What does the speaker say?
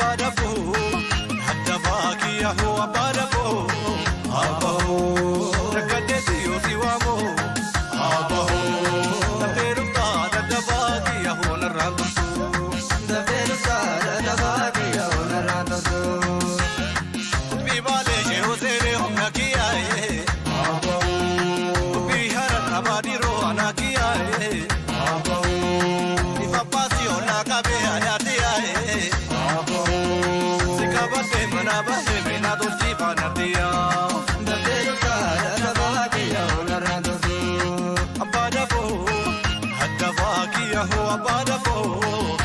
Abbaa dafoo addabaa kiyya hoo abbaa dafoo abbaa rakkatee yoo si waamoo abbaa dafee dhuftaa daddabaa kiyya hoo narraan turtu. Dafee dhuftaa daddabaa kiyya hoo narraan turtu. Dubbii baalee ishee hooseenee humna kiyyaa'ee dubbii harar abadiroo anaa kiyyaa'ee ifa baasii olaa qabee adaati yaa'ee. Sikabate mana bahe mena tolchi banatiya. Dafee dhuftaa daddabaa kiyya hoo narraan turtu. Abbaa dafoo addabaa kiyya hoo abbaa dafoo.